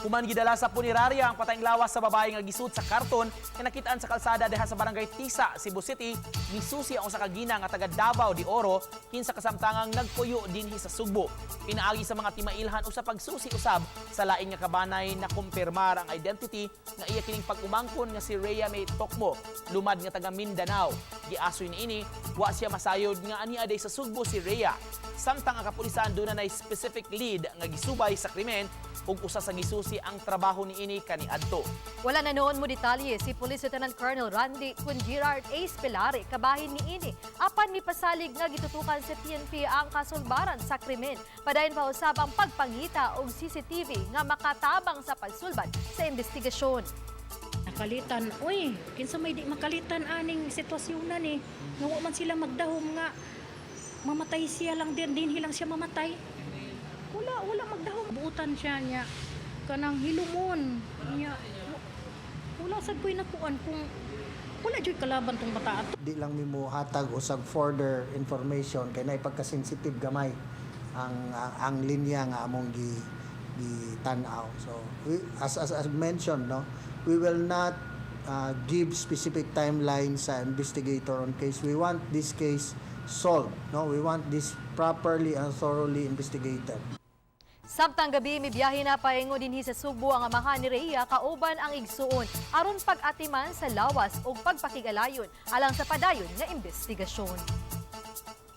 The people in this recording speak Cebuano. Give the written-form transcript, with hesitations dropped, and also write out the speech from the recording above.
Human gidala sa punerarya ang patayng lawas sa babae nga gisud sa karton nga nakitaan sa kalsada diha sa Barangay Tisa, Cebu City, misusi ang usa ka gina nga taga Davao de Oro kinsa kasamtangang nagpuyo dinhi sa Sugbo. Pinaagi sa mga timailhan usa pagsusi usab sa lain nga kabanay na kumpirmar ang identity nga iya kining pag-umangkon nga si Rhea May Tokmo, lumad nga taga Mindanao. Giasoy niini, wa siya masayod nga ania day sa Sugbo si Rhea. Samtang ang kapulisan duna nay specific lead nga gisubay sa krimen ug usa sa gisusi ang trabaho niini kaniadto. Wala na noon mo detalye si Police Lieutenant Colonel Randy kun Gerard A. Spelare kabahin niini. Apan mipasalig nga gitutukan sa PNP ang kasulbaran sa krimen. Padayon pa usab ang pagpangita og CCTV nga makatabang sa pagsulbad sa investigasyon. Nakalitan, uy, kinsa may di makalitan aning sitwasyon na ni. Nga wa man sila magdahom nga mamatay siya lang din, dinhi lang siya mamatay. Wala, wala magdahom. Buutan siya niya, kanang hilumon. Niya, wala sad ko'y nakuan kung wala jud kalaban tong bata ato. Di lang mi mo hatag usag further information kay naay pagka-sensitive gamay ang linya nga among gi tan-aw. So we, as mentioned, no, we will not give specific timeline sa investigator on case. We want this case solved, no? We want this properly and thoroughly investigated. Samtang gabi, mibiyahe na paingo dinhi sa Sugbo ang amahan ni Rhea kauban ang igsuon aron pag-atiman sa lawas ug pagpakig-alayon alang sa padayon nga investigasyon.